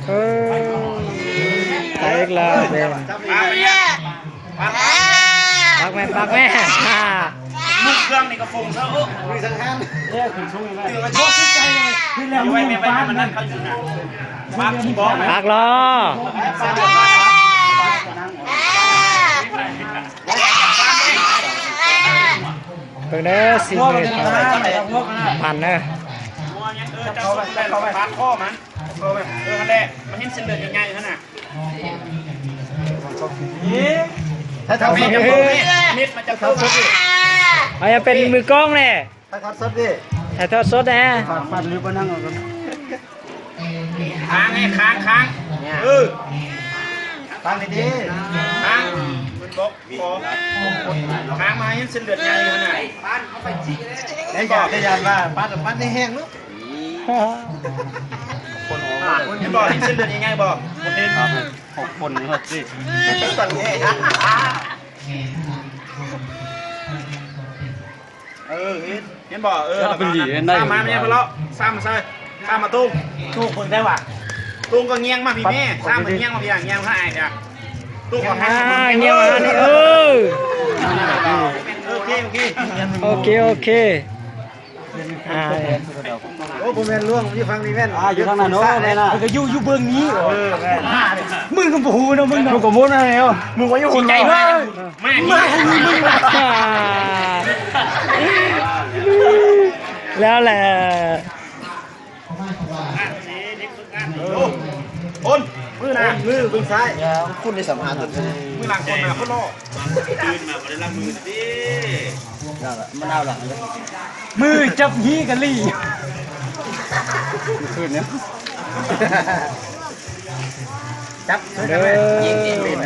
ເອີ ຕາຍອີກແລ້ວເດ້. ປັກແມ່ ປັກແມ່. ລູກເຄື່ອງນີ້ກໍຟົງເຊີ ມີສັງຫານ ເອີ ຂຶ້ນສູງອີກແລ້ວ ເອີ ໂທດໃຈເລີຍ ເຮັດແລ້ວ ຢູ່ໄວ້ແມ່ໄວ້ ມັນນັ້ນເຂົາຢູ່ນະ ປັກ ປັກລໍ. ເບິ່ງເດີ ສີມືຂອງພັນເດີ. ເອີ ເຈົ້າສຸກແລ້ວ ປາດຄໍມັນ ເອີ ຫັ້ນແຫຼະ ມັນເຫັນເສັ້ນເລືອດໃຫຍ່ໆ ຫັ້ນນະ. ເອີ ເອົາຢ່າງເປັນມືກ້ອງແດ່. ຖ່າຍທອດສົດເດ້ ຖ່າຍທອດສົດແດ່. ປາກປັນຢູ່ ປານັ່ງເອົາກ່ອນ ຄ້າງໃຫ້ຄ້າງ ຄ້າງ ເອີ ຄ້າງດີໆ ຄ້າງ ມັນບອກ ຂໍ ຄ້າງມາເຫັນເສັ້ນເລືອດໃຫຍ່ຢູ່ຫັ້ນນະ. ໄດ້ຢາກ ໄດ້ຢາກວ່າປັດ ປັດໃຫ້ແຫ້ງເນາະ ຄົນອອກມາ ເຫັນບໍ່ ເຫັນເສັ້ນເລືອດໃຫຍ່ໆບໍ່? ຄົນເຫັນ ຫົກຄົນນີ້ ຫົກສິບ ເອີ ເຫັນ ເຫັນບໍ່? ເອີ ເປັນດີ ເຫັນໄດ້ ສາມມາແມ່ເພິ່ນເລາະ ສາມມາໃສ່ ສາມມາຕຸງ ຕຸງເບິ່ງໄດ້ວ່າ ຕຸງກໍງຽງມາພີ້ແມ່ ສາມມາງຽງມາພີ້ ງຽງມາອ້າຍ ຕຸງກໍຫາງຽງມານີ້ ເອີ ໂອເຄ ໂອເຄ ໂອເຄ ໂອເຄ. ອ່າ ໂອ້ ບໍ່ແມ່ນລວງ ຢູ່ຝັ່ງນີ້ແມ່ນ ອ່າ ຢູ່ທາງນັ້ນ ໂອ້ ແມ່ນນະ ເພິ່ນກໍຢູ່ ຢູ່ເບື້ອງນີ້ ເອີ ແມ່ນ ມຶງກໍບໍ່ຮູ້ເນາະ ມຶງເນາະ ມຶງກໍບໍ່ຮູ້ນະ ເອົາ ມຶງວ່າຢູ່ພຸ້ນ ມາ ມາ ມາ ແລ້ວແຫຼະ. ໂອ້ ຄົນ ມືໜ້າ ມືເບິ່ງຊ້າຍ ຄຸນໄດ້ສຳພັນ ມືຫຼັງຄົນໜ້າຄົນຫຼໍ່ ຕື່ນມາບໍ່ໄດ້ລ້າງມືຕິ ນັ້ນລະ ມັນເອົາຫຼັງເລີຍ ມືຈັບຮີກະລີ້ ຄືນນີ້ ຈັບ ເດີ ຍິງ ຍິງ ຍິງ ເ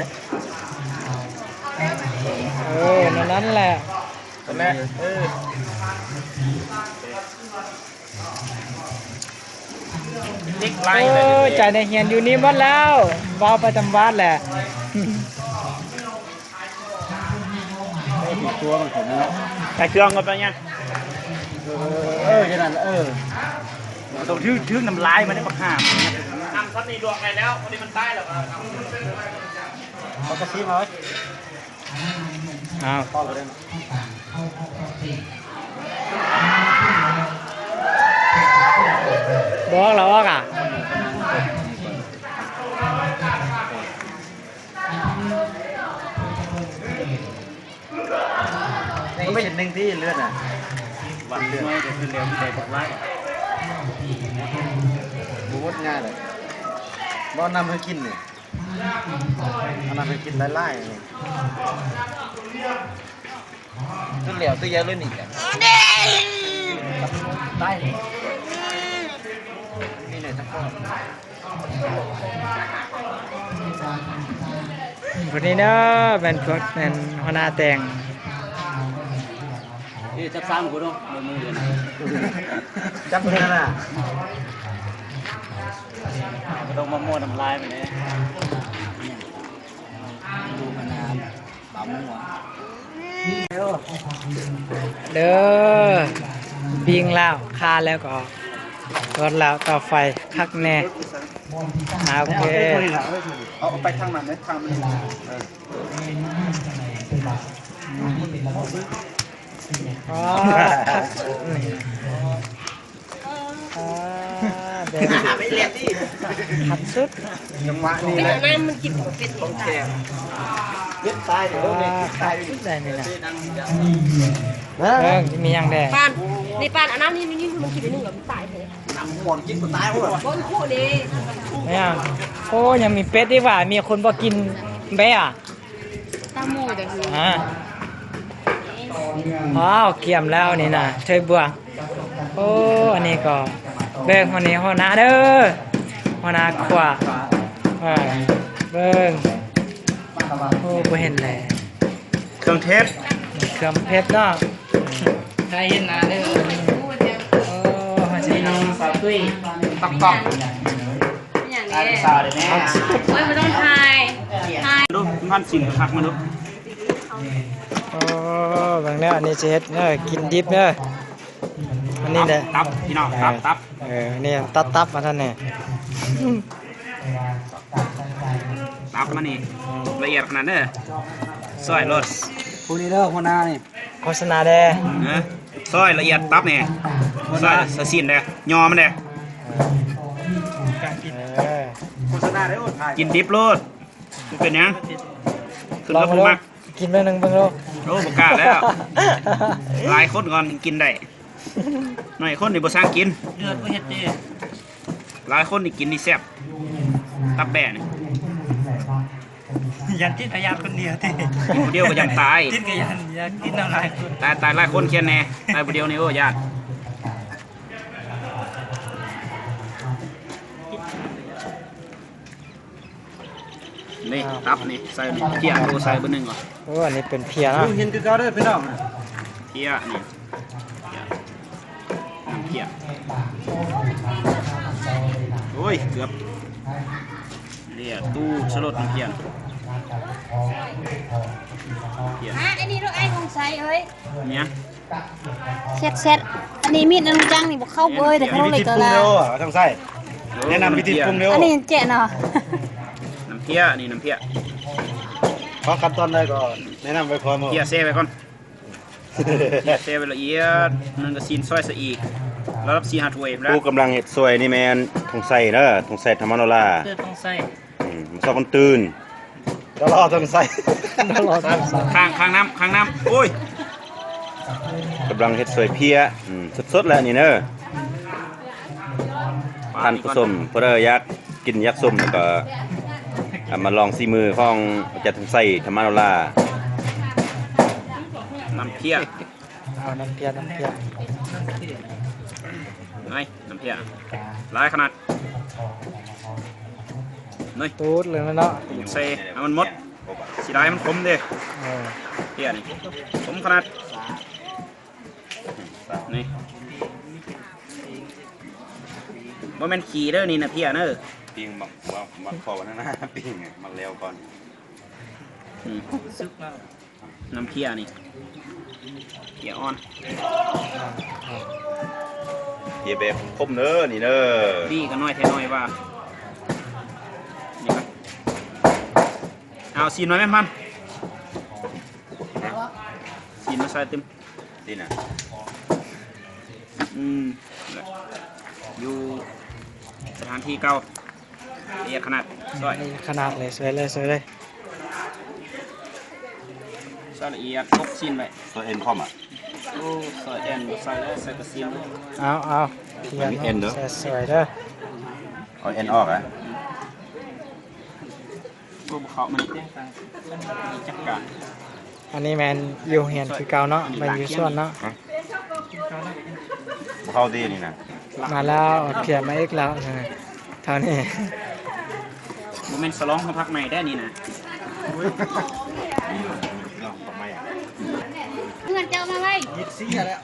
ອີ ນັ້ນແຫຼະ ນັ້ນແຫຼະ ເອີ. ເດັກຫຼາຍ ໂອ້ຍ ໃຈນັກຮຽນຢູ່ນີ້ໝົດແລ້ວ ເວົ້າໄປຕາມວັດແຫຼະ ຕົວມັນເປັນເນາະ ໃສ່ເຄື່ອງກໍໄປຫຍັງ ເອີ ເອີ ຈັ່ງນັ້ນ ເອີ ຕ້ອງຖື ຖືນ້ຳລາຍມັນໄດ້ບັກຫາມ ນ້ຳຊັ້ນນີ້ລວກໄດ້ແລ້ວ ພໍດີມັນຕາຍແລ້ວ ເອົາກະຊີມາເວີຍ. ອ້າວ ບໍ່ອອກລະອອກອະ ມັນເປັນໜຶ່ງທີ່ເລືອດນະ ວັນເລືອດນ້ອຍກໍຄືເລັວໃສ່ບັກຫຼາຍ ບໍ່ໝົດງ່າຍເລີຍ ບໍ່ນຳໃຫ້ກິນນີ້. ອັນນັ້ນໄປກິນຫຼາຍໆ ຈົນແລ້ວ ຕົວໃຫຍ່ເລີຍນີ້ ຕາຍ ນີ້ແຫຼະ ຈັກພໍ້ ຜູ້ນີ້ເດີ ແມ່ນພວກ ແມ່ນຫົວໜ້າແຕ່ງ. ເອີ ຈັບສາມຄົນເນາະ ມືເດີນ ຈັບເລີຍນະ ກໍຕ້ອງມາໝໍ້ນ້ຳລາຍໄປແດ່ ດູມານານ ປາໝໍ້ ເດີ ປີ້ງແລ້ວ ຄາແລ້ວກໍລົດແລ້ວ ຕໍ່ໄຟ ຄັກແນ່ ອ່າ ໂອເຄ ເອົາໄປທາງນັ້ນເດີ ທາງມັນ ເອີ. ອໍ ຄັກສຸດ ນີ້ ອໍ ເດີ ຄັກສຸດ ຈັງຫວະນີ້ແຫຼະ ເປັນອັນນັ້ນມັນກິນເປັນຂອງແທ້ ເປັນຕາຍເດີ ເປັນຕາຍ ຄັກສຸດໄດ໋ນີ້ນະ ເອີ ມີຫຍັງແດ່ ປານ ນີ້ປານ ອັນນັ້ນນີ້ ນີ້ ມັນກິນໜຶ່ງແລ້ວມັນຕາຍແທ້ ນ້ຳມ່ວນກິນບໍ່ຕາຍ ໂອ້ຍ ບໍ່ອີກຄູ່ເດ້ ແມ່ນຫຍັງ ໂອ້ ຍັງມີເປັດອີກຫວາ ມີຄົນບໍ່ກິນແບ້ອະ. ຕາໝູເດ້ ອ່າ ວ້າວ ກຽມແລ້ວນີ້ນະ ເທີຍບວງ ໂອ້ ອັນນີ້ກໍເບິ່ງ ຫົວໜ້າເດີ ຫົວໜ້າຄົວ ເອີ ເບິ່ງ ໂອ້ ບໍ່ເຫັນແລະ ເຄື່ອງເທດ ເຄື່ອງເທດເນາະ. ໃຄເຫັນໜ້າເດີ ໂອ້ ເມນູສາວຕຸ້ຍ ຕອກໆ ຫຍັງເດ້ ສາວເດ້ແມ່ ໂອ້ຍ ບໍ່ຕ້ອງຖ່າຍ ຖ່າຍ ມາດູ ພັນສິນຄັກ ມາດູ ໂອ້ ເບິ່ງເດີ ອັນນີ້ຊິເຮັດ ເອີ ກິນດິບເດີ ອັນນີ້ແຫຼະ ຕັບ ພີ່ນ້ອງ ເອີ ຕັບ ຕັບ ເອີ ນີ້ຕັບ ຕັບ ອັນນັ້ນແຫຼະ. ຕັບມັນນີ້ລະອຽດຂະໜາດເດີ ຊອຍໂລດ. ຜູ້ນີ້ເດີຫົວໜ້ານີ້ ໂຄສະນາແດ່. ເອີ ຊອຍລະອຽດຕັບນີ້ ຊອຍໃສ່ຊີ້ນແດ່ ຍໍມັນແດ່. ເອີ ໂຄສະນາໄດ້ ໂອ້ ຖ່າຍ ກິນດິບໂລດ ບໍ່ເປັນຫຍັງ ຂຶ້ນກັບຜູ້ມັກ. ກິນໜ້ອຍໜຶ່ງເບິ່ງໂລດ. ໂອ້ ບໍ່ກ້າແລ້ວ ຫຼາຍຄົນກ່ອນຈຶ່ງກິນໄດ້ ໜ້ອຍຄົນນີ້ບໍ່ຊ່າງກິນ ເດືອດບໍ່ເຮັດເດ້. ຫຼາຍຄົນນີ້ກິນນີ້ແຊບ ຕັບແບ້ນີ້ ຢ້ານຕິດພະຍາດຄົນດຽວຕິ ກິນຜູ້ດຽວກໍຢ້ານຕາຍ ຕິດກໍຢ້ານ ຢາກກິນນຳຫຼາຍຄົນ ຕາຍ ຕາຍຫຼາຍຄົນຄຽນແດ່ ຕາຍຜູ້ດຽວນີ້ ໂອ້ ຢ້ານ. ນີ້ ອ່າ ຕັບນີ້ໃສ່ນີ້ ເຈ້ຍ ໂຕໃສ່ເບີໜຶ່ງກ່ອນ. ໂອ້ ອັນນີ້ເປັນເພຍເນາະ ເຫັນຄືເກົ່າເດີພີ່ນ້ອງ ເພຍນີ້ ນ້ຳເພຍ ໂອ້ຍ ເກືອບເລຍ ຕູ້ສະຫຼົດນ້ຳເພຍ ເພຍ ອ່າ ອັນນີ້ລູກອ້າຍຂອງໃສເອີຍ ຫຍັງ? ແຊດໆ ອັນນີ້ມີດອັນຈັງນີ້ບໍ່ເຂົ້າເວີຍ ແຕ່ເຂົາເລີຍກໍລາວ ເອົາທາງໃສ່ ແນະນຳວິທີປຸງເດີ ອັນນີ້ແຈະເນາະ ນ້ຳເພຍ ນີ້ນ້ຳເພຍ ຂໍຂັ້ນຕອນໃດກໍແນະນຳໄວ້ກ່ອນ ເພຍແຊ່ໄວ້ກ່ອນ ເພຍແຊ່ໄວ້ລະອຽດ ມັນກໍຊີ້ນຊອຍຊະອີກ ລະດັບສີ່ຫ້າຖ້ວຍພຸ້ນລະ ຜູ້ກຳລັງເຮັດຊ່ວຍນີ້ແມ່ນທອງໄຊເດີ ທອງໄຊທຳມະໂນລາ ເອີ ທອງໄຊ ອືມ ມາຊອກຄົນຕື່ນ ຕະຫຼອດຕ້ອງໃສ່ ຂ້າງ ຂ້າງນ້ຳ ຂ້າງນ້ຳ ໂອ້ຍ ກຳລັງເຮັດສວຍເພຍ ອືມ ສົດໆ ແລ້ວນີ້ເນີ ທ່ານຜູ້ຊົມ ຜູ້ໃດຢາກກິນຢາກຊົມ ແລ້ວກໍ ອ່າ ມາລອງສີມືຂອງອາຈານທອງໄຊ ທຳມະໂນລາ ນ້ຳເພຍ ເອົານ້ຳເພຍ ນ້ຳເພຍ ໄງ ນ້ຳເພຍ ຫຼາຍຂະໜາດ. ນີ້ ຕູດເລີຍເນາະ ຕູດໃສ່ໃຫ້ມັນໝົດ ຊິໄດ້ມັນຂົມເດ້ ເອີ ເພຍນີ້ ຂົມຂະໜາດ ນີ້ ບໍ່ແມ່ນຂີ້ເດີ ນີ້ນະເພຍເນີ ປີ້ງ ມັກ ມັກ ມັກເຂົ້າອັນນັ້ນນະ ປີ້ງມັກແລ້ວກ່ອນ ອືມ ສຸກແລ້ວ. ນ້ຳເພຍນີ້ ເພຍອ່ອນ ເພຍແບບຂົມເດີ ນີ້ເດີ ບີກໍນ້ອຍແທ້ນ້ອຍວ່າ ນີ້ມັນ ເອົາຊີ້ນໜ້ອຍແມ່ນມັນ ຊີ້ນມາໃສ່ຕື່ມ ຊີ້ນນະ ອືມ ຢູ່ສະຖານທີ່ເກົ່າ. ລະອຽດຂະໜາດ ຊອຍ ລະອຽດຂະໜາດເລີຍ ສວຍເລີຍ ສວຍເລີຍ ຊອຍລະອຽດ ປົກຊີ້ນໄວ້ ຊອຍເອັນພ້ອມອະ ໂອ້ ຊອຍເອັນ ຊອຍເລີຍ ໃສ່ກະຊີ້ນ ເອົາ ເອົາ ຂຽນເອັນເດີ ສວຍເດີ ເອົາເອັນອອກອະ ໂອ້ ບໍ່ເຂົ້າມັນ ຈັດການ. ອັນນີ້ແມ່ນຢູ່ໂຮງຮຽນຄືເກົ່າເນາະ ແມ່ນຢູ່ສວນເນາະ ບໍ່ເຂົ້າຕິອັນນີ້ນະ ມາແລ້ວ ເພຍມາອີກແລ້ວ ເທົ່ານີ້ ບໍ່ແມ່ນສະຫຼອງເຮົາພັກໃໝ່ແດ່ນີ້ນະ ເຮືອນເຈົ້າມາໄວ້ ຍິດເສຍແລ້ວ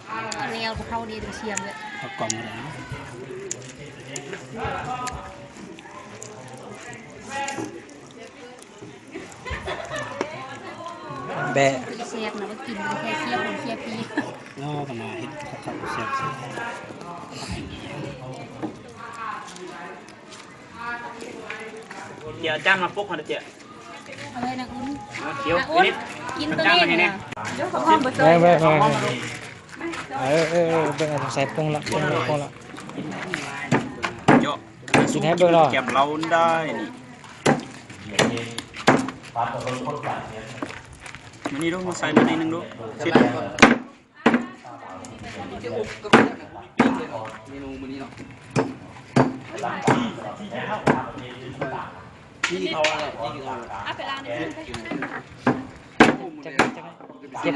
ແລ້ວບໍ່ເຂົ້າດີ ເສຍເລີຍ ເອົາກ່ອນມາແລ້ວ. ແບະ ແຊບນະ ວ່າກິນແທ້ ເສຍຜົນເສຍປີ ເນາະ ມັນເຮັດຄັກໆ ແຊບ ດຽວຈານມາປຸກຫັ້ນເດ ເອົາໄວ້ນະອຸ່ນ ເອົາ ຂຽວ ນະອຸ່ນ ກິນໂຕນີ້ນະ ເບິ່ງ ເບິ່ງ ເບິ່ງ ເອີ ເອີ ເອີ ເບິ່ງ ໃສ່ປຸງລະ ປຸງລະ ປຸງລະ ເຍາະ ກິນໃຫ້ເບິ່ງເນາະ ແກມເຫຼົ້າໄດ້ນີ້ ມານີ້ດູ ມາໃສ່ມາໜ້ອຍໜຶ່ງດູ ຊິ ເມນູມື້ນີ້ເນາະ ທີ່ເຂົາ ທີ່ເຂົາ ເອົາໄປລ້າງໃນ ເກັບພາບ ເບິ່ງຢູທູບ ເອີ ຫ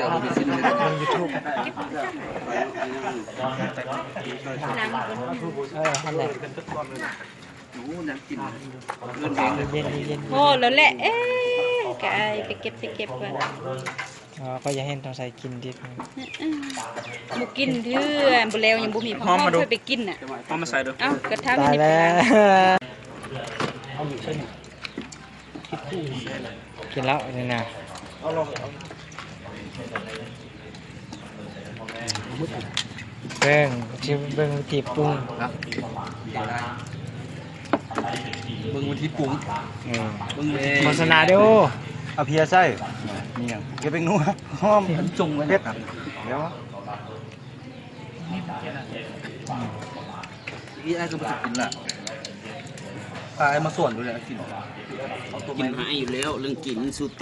ັ້ນແຫຼະ ເຢັນໆ ໂອ້ ແລ້ວແຫຼະ ເອີ ກາຍໄປເກັບ ໄປເກັບກ່ອນ ອໍ ຂ້ອຍຢາກເຫັນຕ້ອງໃສ່ກິນດິບ ບໍ່ກິນເທື່ອ ບໍ່ແລ້ວຍັງບໍ່ມີພາມມາດູ ຂ້ອຍໄປກິນນະ ເອົາມາໃສ່ດູ ເອົ້າ ກະທຳ ຕາຍແລ້ວ ກິນແລ້ວນີ້ນະ ເບິ່ງ ຊິເບິ່ງວິທີປຸງ. ເບິ່ງວິທີປຸງ ເອີ ເບິ່ງວິທີ ໂຄສະນາເດີ້ ເອົາເພຍໃສ່ ມີຫຍັງ ເກັບແປ້ງນົວ ຫອມ ອັນຈົງໄວ້ ເຜັດ ດຽວ ອີອ້າຍກໍບໍ່ຊິກິນລະ ພາອ້າຍມາສອນດູແລກິນ ກິນໃຫ້ຢູ່ແລ້ວ ເລື່ອງກິນສຸດ